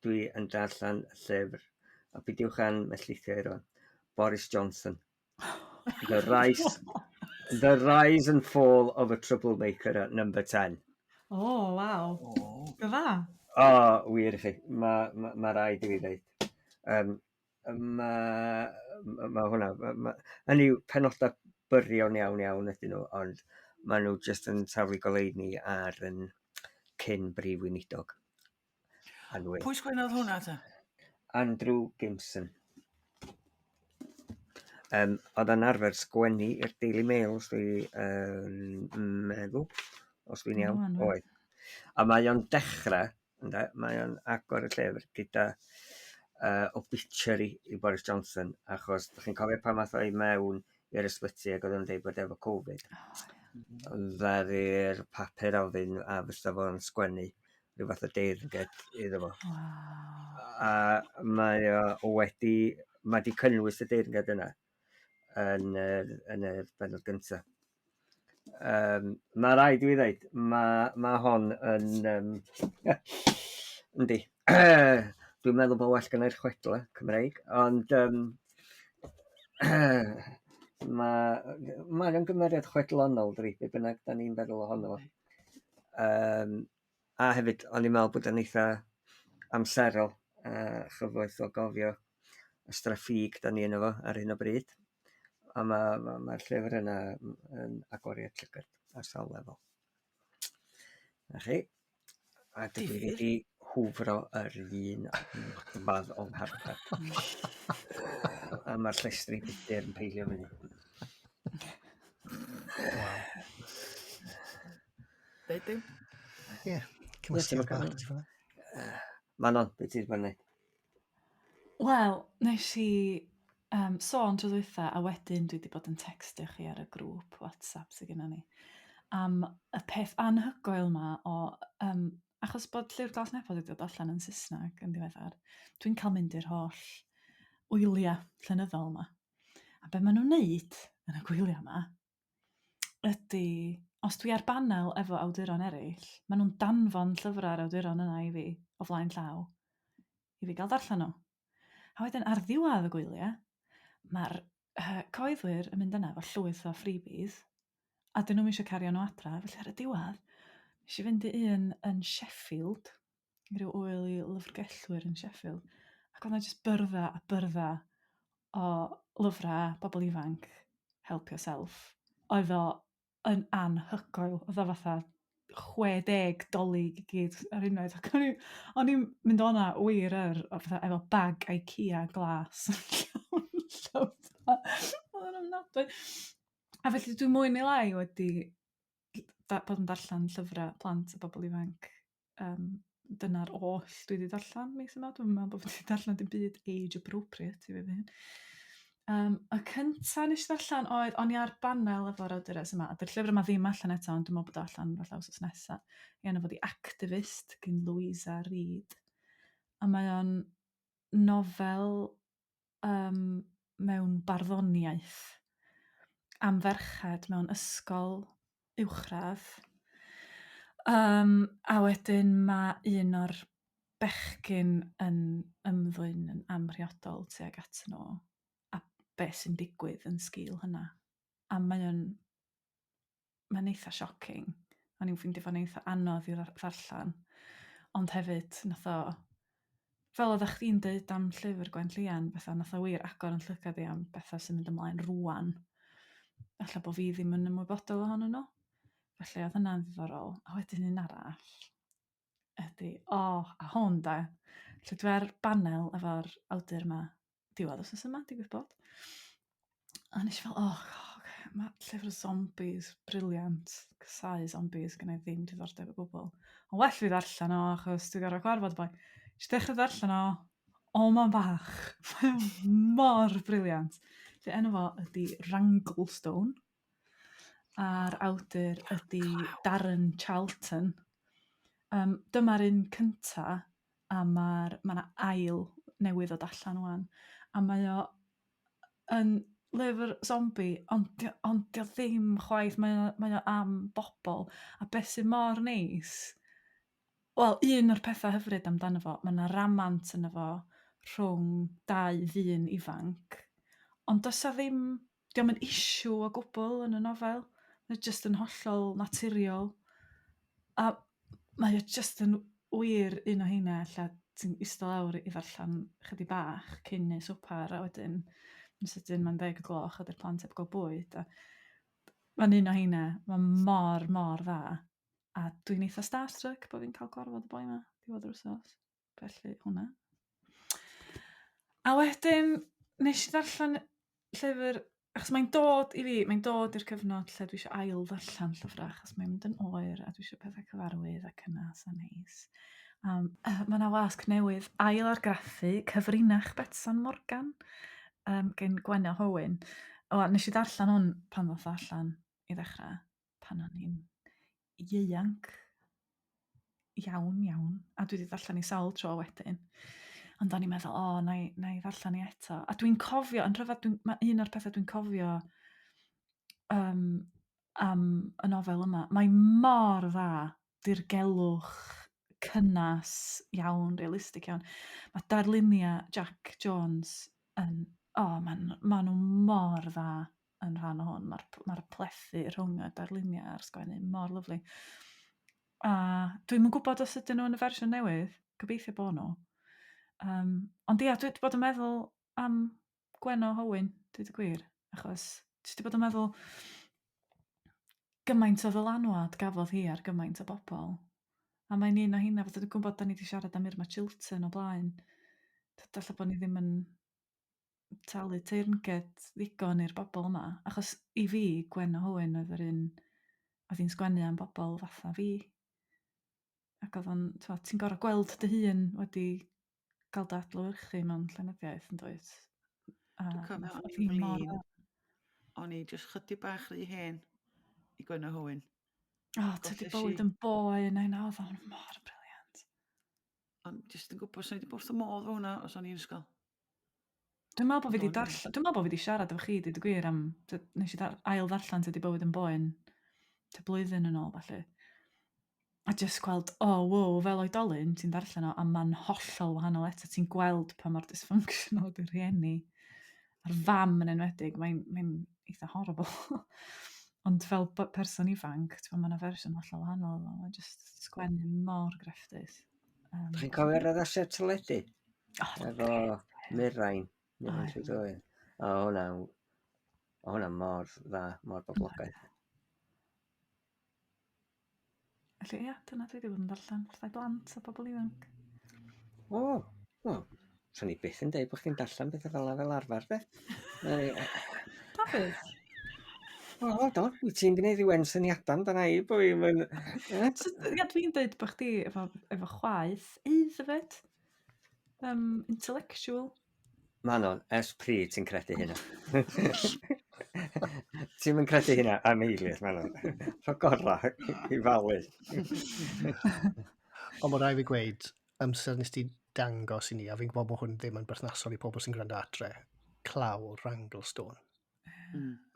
Dwi yn darllen llyfr, a peidiwch â'n melltithio i rwan, Boris Johnson. The Rise and Fall of a Troublemaker at Number 10. O, oh, waw. Oh. Gyfa? O, oh, wir i chi. Mae ma, ma rhaid i fi ddeud. Mae ma hwnna... Ma, hynny yw, penodau byrion iawn iawn ydyn nhw, ond maen nhw jyst yn taflu goleuni ar yn cyn brif weinidog. Anwyl. Pwy sgwennodd hwnna ta? Andrew Gimson. Oedd o'n arfer sgwennu i'r Daily Mail, os dwi'n meddwl, os dwi'n iawn, oedd. A mae o'n dechrau, ynde, mae o'n agor y llyfr gyda obituary i Boris Johnson, achos dych chi'n cofio pan ath o i mewn i'r ysbyty ac oedd o'n dweud bod efo Covid. Ddaru'r papur ofyn a fysa fo'n sgwennu rhyw fath o deyrnged iddo fo. Wow. A mae o wedi, mae di cynnwys y deyrnged yna yn y bennod gyntaf. Mae rhaid i fi ddeud, mae hon yn... Yndi. Dwi'n meddwl bod well gennai'r chwedlau Cymreig, ond mae o'n gymeriad chwedlonol, dydi, be bynnag da ni'n feddwl ohono fo. A hefyd, o'n i'n meddwl bod o'n eitha amserol a chyfoeth o gofio y straffig da ni yno fo ar hyn o bryd. A mae'r ma, ma llyfr yna yn agoriad llygad ar sawl lefel. Na chi. A dydw i wedi hwfro yr un modfedd o ngharped. A mae'r llestri budur yn peilio fyny. Waw. Deud dim. Ie, cymysgedd bach ti fan'na. Manon, beth ti 'di bod yn neud? Wel, nes i um, sôn tro dwytha, a wedyn dwi wedi bod yn textio chi ar y grŵp WhatsApp sydd gennym ni, am y peth anhygoel yma o, um, achos bod Llyfr Glas Nebo wedi dod allan yn Saesneg yn ddiweddar, dwi'n cael mynd i'r holl wyliau llenyddol yma. A be maen nhw'n wneud yn y gwyliau yma ydy, os dwi ar banel efo awduron eraill, maen nhw'n danfon llyfrau'r awduron yna i fi o flaen llaw i fi gael darllen nhw. A wedyn ar ddiwedd y gwyliau, mae'r coeddwyr yn mynd yna efo llwyth o freebies, a dyn nhw'm eisiau cario nhw adra, felly ar y diwedd, nes i fynd i un yn Sheffield, rhyw ŵyl i lyfrgellwyr yn Sheffield, ac oedd 'na jyst byrddau a byrddau o lyfrau bobl ifanc, help yourself. Oedd o yn anhygoel, oedd o fatha 60 dolyg i gyd ar unwaith, ac o'n i o'n i'n mynd o'na wir yr o fatha efo bag IKEA glas yn llawn llyfrau. Oedd o'n ofnadwy. A felly dwi mwy neu lai wedi bod yn darllen llyfrau plant a bobl ifanc. Um, dyna'r oll dwi wedi darllen mis yma. Dwi'n meddwl bod fi wedi darllen dim byd age appropriate i fi fy hun. Y cynta nes i ddarllen oedd, o'n i ar banel efo'r awdures yma, a dy'r llyfr yma ddim allan eto, ond dwi'n meddwl bod o allan falle wythnos nesa. Ei enw fo 'di Activist gin Louisa Reid. A mae o'n nofel um, mewn barddoniaeth am ferched mewn ysgol uwchradd. A wedyn mae un o'r bechgyn yn ymddwyn yn amhriodol tuag at nhw, a beth sy'n digwydd yn sgil hynna. A mae o'n mae'n eitha shocking. O'n i'n ffeindio fo'n eitha anodd i ddarllen. Ond hefyd, nath o, fel oeddech chdi'n deud am llyfr Gwen Llian, fatha nath o wir agor yn llygad i am bethau sy'n mynd ymlaen rwan. Alla bod fi ddim yn ymwybodol ohonyn nhw. Felly oedd hynna'n ddiddorol. A wedyn un arall ydy, o, oh, a hwn da. Lle dwi ar banel efo'r awdur yma diwedd wythnos yma, digwydd bod. A nes i fel, oh, okay, mae llyfr zombies, brilliant, casáu zombies, gen i ddim diddordeb o gwbl. Ond well fi ddarllen o, achos dwi'n gorfod gwarfod boi. Nes i ddechrau ddarllen o, o, mae'n bach, mae'n mor brilliant. Felly enw fo ydy Wranglestone, a'r awdur ydy Darren Charlton. Dyma'r un cynta, a mae'r ma' 'na ail newydd ddod allan 'wan, a mae o yn lyfr zombie, ond 'di ond 'di o ddim chwaith, mae o am bobl, a beth sydd mor neis, wel, un o'r pethau hyfryd amdano fo, mae 'na ramant yno fo rhwng dau ddyn ifanc, ond does 'a ddim, 'di o'm yn issue o gwbl yn y nofel, mae jyst yn hollol naturiol, a mae o jyst yn wir un o heina ella ti'n ista lawr i ddarllen chydig bach cyn neud swper a wedyn yn sydyn mae'n 10 o'r gloch a 'di'r plant heb gael bwyd a mae'n un o heina, mae'n mor, mor dda. A dwi'n eitha starstruck bod fi'n cael gwarfod y boi yma diwedd yr wythnos. Felly hwnna. A wedyn nes i ddarllen llyfr, achos mae'n dod i fi, mae'n dod i'r cyfnod lle dwi eisiau ail ddarllen llyfrau, achos mae'n mynd yn oer a dwi eisiau pethau cyfarwydd ac cynnas a neis. Mae yna wasg newydd ail argraffu Cyfrinach Betsan Morgan gen Gwenno Hywyn. O, nes i ddarllen hwn pan ddoth o allan i ddechrau, pan o'n i'n ieuanc iawn, iawn, a dwi wedi darllen i sawl tro wedyn. Ond o'n i'n meddwl, o, na i, na i ddarllen i eto. A dwi'n cofio, yn rhyfedd, dwi'n, mae un o'r pethau dwi'n cofio am y nofel yma, mae mor dda, dirgelwch, cynnas iawn, realistig iawn. Mae darluniau Jack Jones yn, o, oh, maen ma nhw mor dda yn rhan o hwn. Mae'r ma plethu rhwng y darluniau a'r sgwennu mor lyfli. A dwi'm yn gwybod os ydyn nhw yn y fersiwn newydd, gobeithio bod nhw. Ond ia, dwi wedi bod yn meddwl am Gwenno Hywyn, dweud y gwir, achos dwi wedi bod yn meddwl gymaint o ddylanwad gafodd hi ar gymaint o bobl. A mae'n un o heina, fatha dwi'n gwybod da ni wedi siarad am Irma Chilton o blaen. Ella bod ni ddim yn talu teyrnged ddigon i'r bobl yma. Achos i fi, Gwenno Hywyn oedd yr un oedd hi'n sgwennu am bobl fatha fi. Ac oedd o'n, ti'n gorfod gweld dy hun wedi cael dy adlewyrchu mewn llenyddiaeth yn dweud. A Dwi'n cofio o'n i'n flin. O'n i jyst chydig bach rhy hen i Gwenno Hywyn. O, oh, tydi bywyd yn boen, a hynna, oedd o'n mor brilliant. Ond jyst yn gwybod, swn i wedi bod wrth y modd fo hwnna os o'n i'n ysgol. Dwi'n meddwl bod fi wedi darllen, dwi'n meddwl bod fi wedi siarad efo chi, dweud y gwir, am, nes i ail ddarllen Tydi Bywyd yn Boen, tua blwyddyn yn ôl, falle. A just gweld, oh, wow, fel oedolyn, ti'n darllen o, a mae'n hollol wahanol eto. Ti'n gweld pa mor dysfunctional ydy'r rhieni. A'r fam yn enwedig, mae'n mae eitha horrible. Ond fel person ifanc, ti'n mae yna fersiwn hollol wahanol. Mae'n just sgwennu mor grefftus. Chi'n cofio'r addasiad teledu? Oh, Efo Mirain. Mirain Llwyd. O, hwnna, o, hwnna mor dda, mor boblogaidd. Felly, ia, dyna dwi wedi bod yn darllen. Pethau blant a bobl ifanc. O, o, swn i byth yn deud bod chdi'n darllen bethau fel 'na fel arfer, de. Dafydd? O, hold on, wyt ti'n gwneud rhyw ensyniadau amdana i, bo fi'n mynd... Ia, dwi'n deud bod chdi efo, efo chwaeth aeddfed, intellectual. Manon, ers pryd ti'n credu hynna? Ti'm yn credu hynna am eiliad, Manon. Rho gorau i falu. Ond mae rhaid fi gweud, amser nes ti dangos i ni, a fi'n gwybod bod hwn ddim yn berthnasol i pobl sy'n gwrando adre, clawr Wranglestone.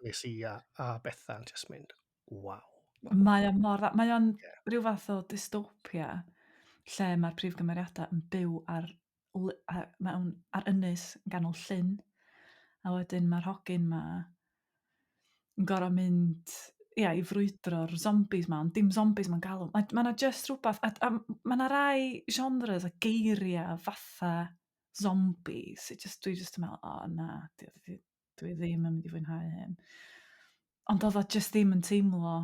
Nes i a Bethan just mynd, waw. Mae o'n mor dda. Mae o'n rhyw fath o dystopia lle mae'r prif gymeriadau yn byw ar, mewn, ar ynys yn ganol llyn. A wedyn mae'r hogyn ma yn gorfod mynd ia, i frwydro'r zombies ma, ond dim zombies ma'n galw. Mae ma 'na just rhywbeth, a ma 'na rai genres a geiriau fatha zombies, sy just, dwi just yn meddwl, o oh, na, dwi, dwi ddim yn mynd i fwynhau hyn. Ond oedd o just ddim yn teimlo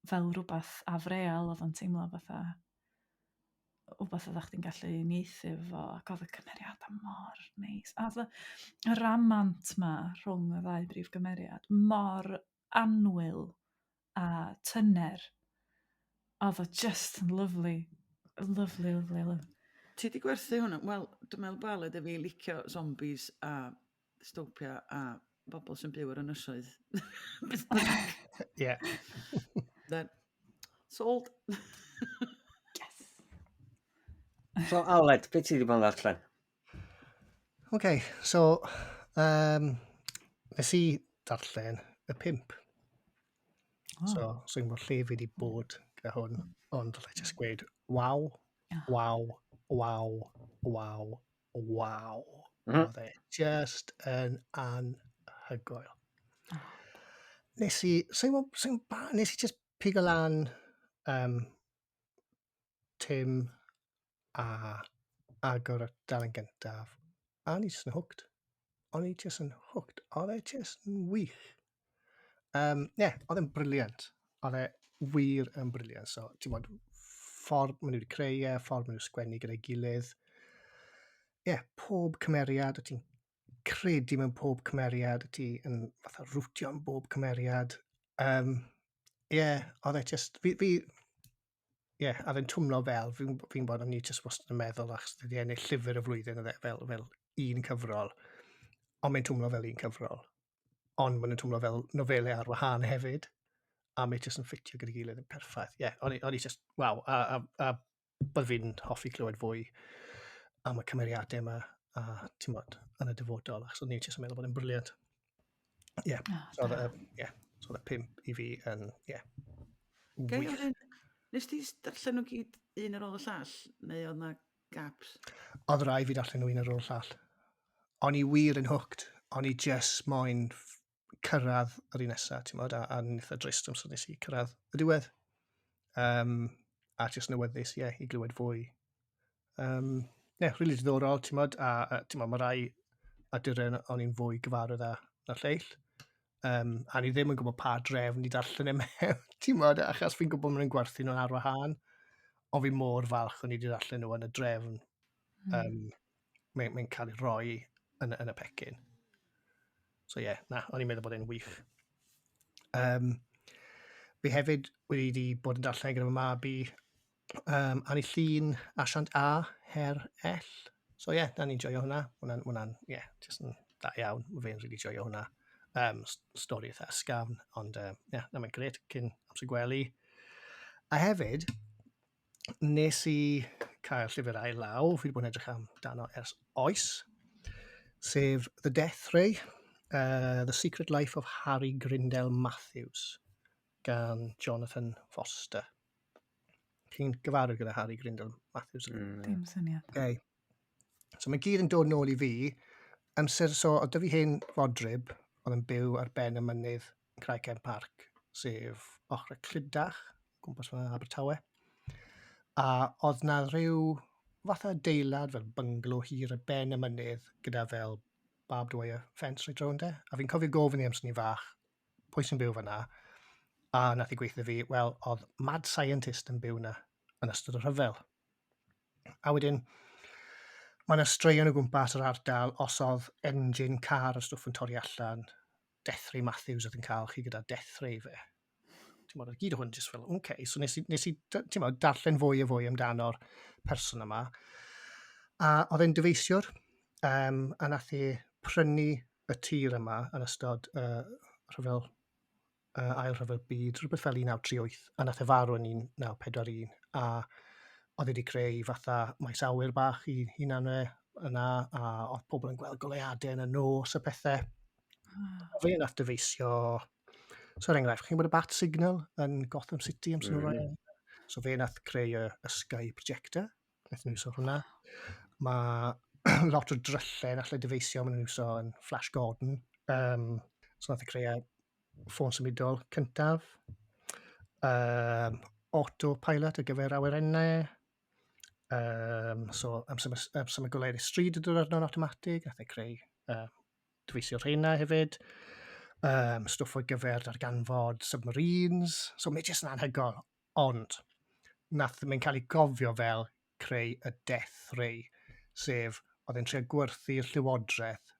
fel rhywbeth afreal, oedd o'n teimlo fatha wbath oeddech chdi'n gallu uniaethu efo, ac oedd y cymeriadau mor neis. A oedd y ramant ma rhwng y ddau brif gymeriad mor annwyl a tyner. Oedd o just yn lovely. Lovely, lovely, lovely. Ti di gwerthu hwnna? Wel, dwi'n meddwl bod Aled a fi licio zombies a dystopia a bobl sy'n byw ar ynysoedd. Beth bynnag. Ie. Then, sold. Yes. So, Aled, beth ti wedi bod yn ddarllen? OK, so, nes i darllen y 5. Oh. So, so i'n gwybod lle fi wedi bod gyda hwn, ond allai just gweud, waw, waw, waw, waw, waw. Oedd e just yn anhygoel. Nes i, so i'n gwybod, so i'n ba, nes i just pigo lan Tim a agor y dalen gyntaf, a o'n i just yn hooked. O'n i just yn hooked. Oedd e just yn wych. Yeah, oedd e'n brilliant. Oedd e wir yn brilliant. So, ti'n bod, ffordd maen nhw wedi creu e, ffordd maen nhw'n sgwennu gyda'i gilydd. Ie, yeah, pob cymeriad, o ti'n credu mewn pob cymeriad, o ti yn fatha rwtio am bob cymeriad. Yeah, oedd e just, fi, yeah, a fe'n twmlo fel, fi'n fi bod o'n i just wastad yn meddwl achos wedi ennill llyfr y flwyddyn oedd e fel un cyfrol, ond mae'n twmlo fel un cyfrol. Ond maen nhw'n twmlo fel nofelau ar wahân hefyd, a mae jyst yn ffitio gyda'i gilydd yn perffaith. Ie, yeah, o'n i just, waw, a bydd fi'n hoffi clywed fwy am y cymeriadau yma, a ti'n bod, yn y dyfodol, achos o'n i jyst yn meddwl bod e'n brilliant. Ie, yeah, oh, so oedd y, yeah, so oedd y 5 i fi yn, ie, yeah, wych. Ofyn, nes ti darllen nhw gyd un ar ôl y llall, neu oedd na gaps? Oedd rai fi darllen nhw un ar ôl y llall. O'n i wir yn hooked. O'n i just moyn cyrraedd yr un nesaf, ti'n modd, a eitha drist amser nes i cyrraedd y diwedd. A just yn awyddus, ie, yeah, i glywed fwy. Yeah, really diddorol, ti'n modd, a ti'n modd, mae rai awduron o'n i'n fwy gyfarwydd â na'r lleill. A ni ddim yn gwybod pa drefn i darllen e mewn, ti'n modd, achos fi'n gwybod maen nhw'n gwerthu nhw'n ar wahân. Ond fi mor falch o'n i wedi darllen nhw yn y drefn. Mae'n cael ei roi yn y pecyn. So ie, yeah, na, o'n i'n meddwl bod e'n wych. Fi hefyd wedi bod yn darllen gyda fy mab i Annie Llun, Asiant A, Her L. So ie, yeah, na ni'n joio hwnna. Hwnna'n, ie, yeah, just yn dda iawn. Mae fe'n really joio hwnna. Stori eitha ysgafn, ond ie, yeah, na mae'n gret cyn amser gwely. A hefyd, nes i cael llyfr ail law, fi wedi bod yn edrych amdano ers oes, sef The Death Ray, The Secret Life of Harry Grindell Matthews, gan Jonathan Foster. Chi'n gyfarwydd gyda Harry Grindell Matthews? Dim syniad. Okay. So mae gyd yn dod nôl i fi. Amser, so, oedd 'da fi hen fodryb oedd yn byw ar ben y mynydd yn Craig Park, sef ochr y Clydach, gwmpas fan Abertawe. A oedd na rhyw fath o adeilad fel bynglo hir ar ben y mynydd gyda fel barbed wire fence reit rownd e. A fi'n cofio gofyn i amser ni fach, pwy sy'n byw fan'na? A nath i gweithio fi, wel, oedd mad scientist yn byw na yn ystod y rhyfel. A wedyn, mae yna straeon o gwmpas yr ardal, os oedd engine car a stwff yn torri allan, Death Ray Matthews oedd yn cael chi gyda Death Ray fe. Ti'n bod, gyd o hwn just fel, oce. Okay. So nes i ti'n bod, darllen fwy a fwy amdano'r person yma. A oedd e'n dyfeisiwr, a nath i prynu y tir yma yn ystod rhyfel, ail rhyfel byd, rhywbeth fel 1938, a nath e farw yn 1941, a oedd e wedi creu fatha maes awyr bach i hunan e yna, a oedd pobl yn gweld goleuadau yn y nos a pethau. A fe nath dyfeisio, so er enghraifft, chi'n gwybod y bat signal yn Gotham City amser nhw'n rhoi? So fe nath creu y Sky Projector, nath nhw iwso hwnna. Mae lot o dryllau nath e dyfeisio, maen nhw'n iwso yn Flash Gordon. So nath e creu y ffôn symudol cyntaf. Autopilot ar gyfer awyrennau. So amser mae goleuadau stryd yn dod arno'n automatic, nath e creu dyfeisio rheina hefyd. Stwff ar gyfer darganfod submarines. So mae jyst yn anhygoel. Ond nath mae'n cael ei gofio fel creu y Death Ray, sef oedd e'n trio gwerthu'r llywodraeth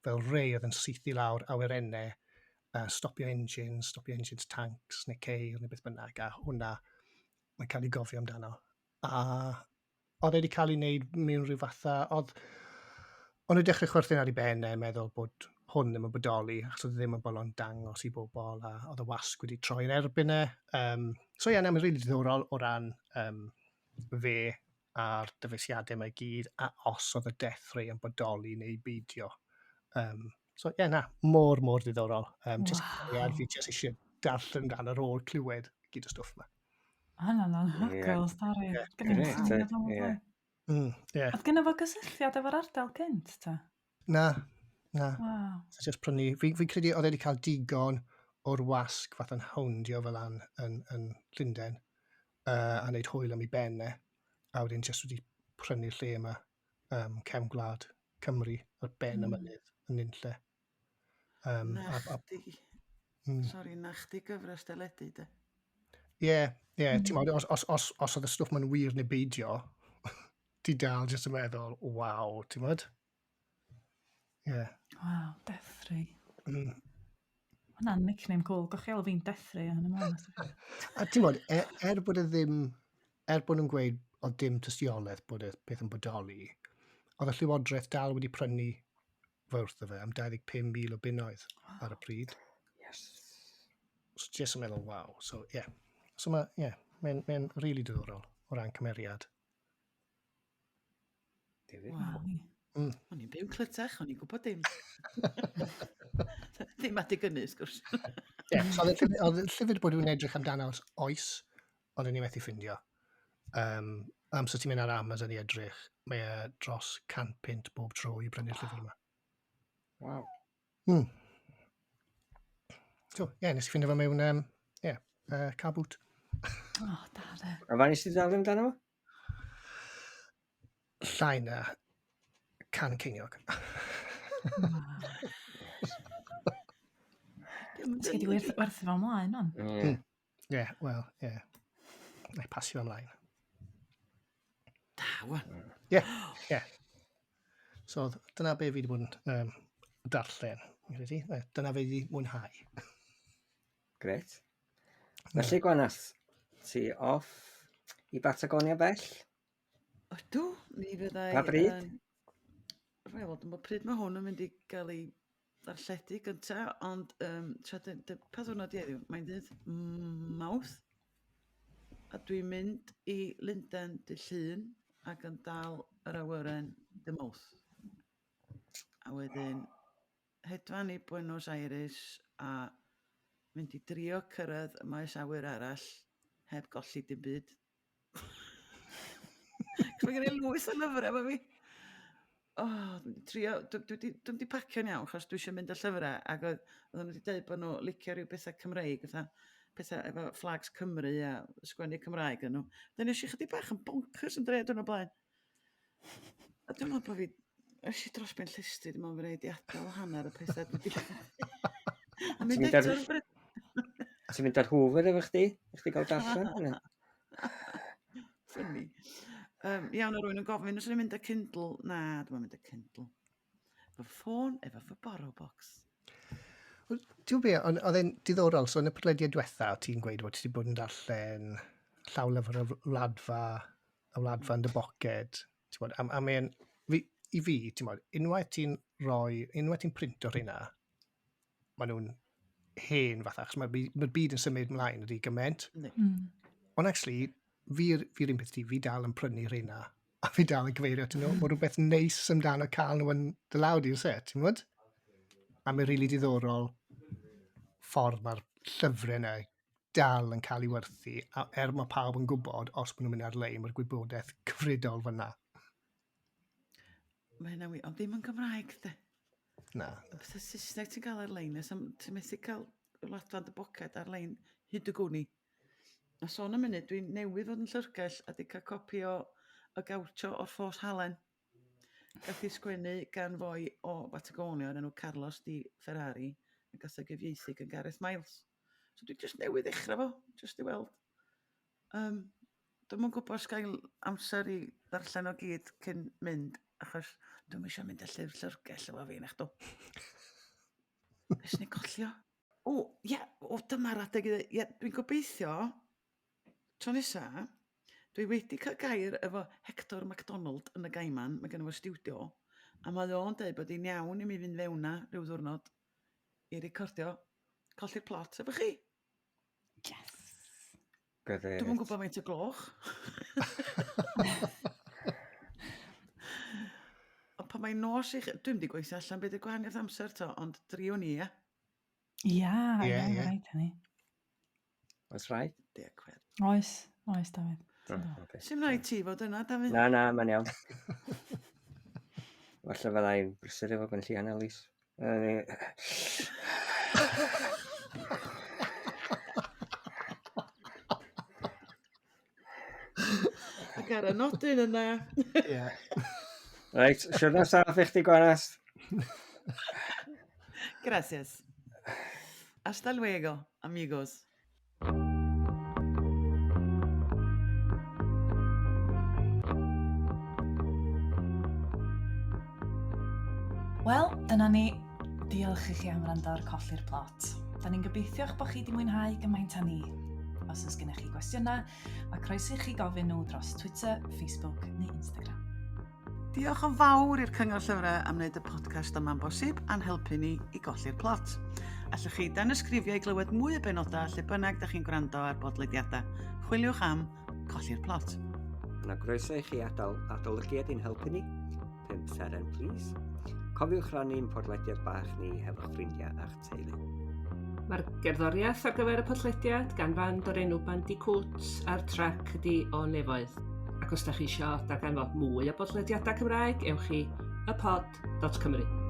fel ray oedd yn saethu lawr awyrennau, stopio engines, stopio engines tanks neu ceir neu beth bynnag, a hwnna mae'n cael ei gofio amdano. A oedd e wedi cael ei wneud mewn rhyw fatha, oedd o'n nhw dechrau chwerthin ar ei ben e, meddwl bod hwn ddim yn bodoli, achos oedd e ddim yn bolon dangos i bobl, a oedd y wasg wedi troi yn erbyn e. So ie, yeah, na, mae'n rili diddorol o ran fe a'r dyfeisiadau yma i gyd, a os oedd y Death Ray yn bodoli neu beidio. So ie, yeah, na, mor, mor diddorol. Just, yeah, fi just eisiau darllen dan ar ôl clywed gyd o stwff yma. Hwnna'n anhygoel stori. Grêt, ie. Ie. Oedd gynno fo gysylltiad efo'r ardal cynt, ta? Na, na. Wow. So just prynu. Fi credu oedd e wedi cael digon o'r wasg fath yn houndio fel an yn Llundain a wneud hwyl am ei ben e. A wedyn just wedi prynu'r lle yma, cefn gwlad Cymru, ar ben y mynydd yn nunlle. Na chdi, sorry, na chdi gyfres deledu, de. Ie, ie, ti'n modd, os oedd y stwff ma'n wir neu beidio, ti dal jyst yn meddwl, waw, ti'n modd? Ie. Waw, Death Ray. Hwnna'n nickname cool. Gwch chi alw fi'n Death Ray yn ymlaen. A ti'n modd, er bod e ddim, er bod nhw'n gweud oedd dim tystiolaeth bod y peth yn bodoli, oedd y Llywodraeth dal wedi prynu fe wrtho fe am 25,000 o bunnoedd ar y pryd. Yes. So jyst yn meddwl, waw. So, yeah. So mae, yeah, mae'n really diddorol o ran cymeriad. Waw. O'n i'n byw Clydach, o'n i'n gwybod dim. Ddim adeg hynny, wrth gwrs. Ie, so oedd y llyfr bod nhw'n edrych amdano ers oes, ond o'n i methu ffindio. Amser ti'n mynd ar Amazon i edrych, mae e dros 100 punt bob tro i brynu'r llyfr yma. Waw. So, ie, yeah, nes i ffindio fo mewn, ie, car boot. O, da, de. A faint ti dalu amdano fo? Llai na 100 ceiniog. Waw. Ti'n gedi werthu fo ymlaen, on? Ie. Ie, wel, ie. Na i pasio ymlaen. wan. Ie, ie. So, dyna be fi wedi bod yn darllen, fi'n credu. Dyna fe wedi mwynhau. Gret. Felly, Gwanas, ti off i Batagonia bell? Ydw, mi fyddai... Pa bryd? Wel, dwi'n pryd mae hwn yn mynd i gael ei ddarlledu gynta, ond tra pa ddiwrnod di heddiw? Mae'n dydd Mawrth. A dwi'n mynd i Lundain dydd Llun ac yn dal yr awyren dydd Mawrth. A wedyn hedfan i Buenos Aires a mynd i drio cyrraedd y maes awyr arall heb golli dim byd. Cos mae gen i lwyth o lyfrau efo fi. Oh, dwi'n trio, dwi wedi pacio'n iawn, achos dwi eisiau mynd â llyfrau, ac oedden nhw wedi dweud bod nhw licio rhyw bethau Cymreig, fatha pethau efo flags Cymru a sgwennu Cymraeg yn nhw. Dyna nes i chydig bach yn bonkers yn dre dwi'n o blaen. A dwi'n meddwl bod fi, es i dros ben llestri, dwi'n meddwl bod rhaid i adael hanner y pethau dwi wedi. A mynd eto rhywbryd. Ti'n mynd ar Hoover efo chdi? I chdi gael darllen? Yna? Funny. Iawn, o rwy'n yn gofyn, os o'n i'n mynd â Kindle? Na, dwi'n mynd â Kindle. Fy ffôn efo fy borrow box. Wel, ti'n gwybod be, oedd e'n diddorol, so yn y podlediad diwetha, o ti'n gweud bod ti wedi bod yn darllen llawlyfr y Wladfa, y Wladfa yn dy boced, ti'n gwbod, a mae'n, fi, i fi, ti'n gwbod, unwaith ti'n rhoi, unwaith ti'n printo rheina, maen nhw'n hen fatha, achos mae'r byd yn symud mlaen ydi gymaint. Ond actually, fi'r fi un peth ti, fi dal yn prynu rheina, a fi dal yn cyfeirio atyn nhw. Mae rhywbeth neis amdano cael nhw yn dy law di, oes e, ti'n gwybod? A mae'n rili diddorol ffordd mae'r llyfrau yna dal yn cael ei werthu, a er mae pawb yn gwybod, os maen nhw'n mynd ar-lein, mae'r gwybodaeth cyfredol fyna. Mae hynna'n wir, ond ddim yn Gymraeg, de. Na. Y pethau Saesneg ti'n cael ar-lein, nes am, ti'n methu cael Wladfa dy boced ar-lein hyd y gwn i. A sôn am hynny, dwi'n newydd fod yn llyfrgell a di cael copi o y Gaucho o'r Ffos Halen. Gath ei sgwennu gan foi o Batagonia o'r enw Carlos Di Ferrari a gath ei gyfieithu gan Gareth Miles. So dwi jyst newydd ddechrau fo, jyst i weld. Dwi'm yn gwybod os gael amser i ddarllen o gyd cyn mynd, achos dwi'm eisiau mynd â llyfr llyfrgell efo fi, nachdw. Nes ni collio. O, ie, o, dyma'r adeg i ddweud, ie, dwi'n gobeithio, tro nesa, dwi wedi cael gair efo Hector MacDonald yn y Gaiman, mae gen fo stiwdio, a mae o'n dweud bod hi'n iawn i mi fynd fewn na rhyw ddiwrnod i recordio Colli'r Plot efo chi. Yes! Gret. Dwi'm yn gwybod faint o gloch. Ond pan mae'n nos i chi... Dwi'm di gweithio allan beth yw'r gwahaniaeth amser to, ond driwn ni, ie? Ia, ie, ie, rhaid hynny. Oes rhaid? Diacwedd. Oes, oes, Dafydd. Okay. Sim rhaid ti fod yna, Dafydd. Na, na, mae'n iawn. Falle fyddai'n brysur efo Gwenllian Ellis. Ac ar y nodyn yna. Ie. Reit, siwrna saff i chdi, Gwanas. Gracias. Hasta luego, amigos. Wel, dyna ni. Diolch i chi am wrando ar Colli'r Plot. Da ni'n gobeithio eich bod chi wedi mwynhau gymaint â ni. Os oes gennych chi gwestiynau, mae croeso i chi gofyn nhw dros Twitter, Facebook neu Instagram. Diolch yn fawr i'r Cyngor Llyfrau am wneud y podcast yma'n bosib a'n helpu ni i golli'r plot. Allwch chi danysgrifio i glywed mwy o benodau lle bynnag da chi'n gwrando ar bodlediadau. Chwiliwch am Colli'r Plot. Yna groeso i chi adael adolygiad i'n helpu ni. 5 seren, please. Cofiwch rannu'n podlediad bach ni hefo'ch ffrindiau a'ch teulu. Mae'r gerddoriaeth ar gyfer y podlediad gan fand o'r enw Bandicoot a'r trac ydi O Nefoedd. Ac os da chi isio darganfod mwy o bodlediadau Cymraeg, ewch i ypod.cymru.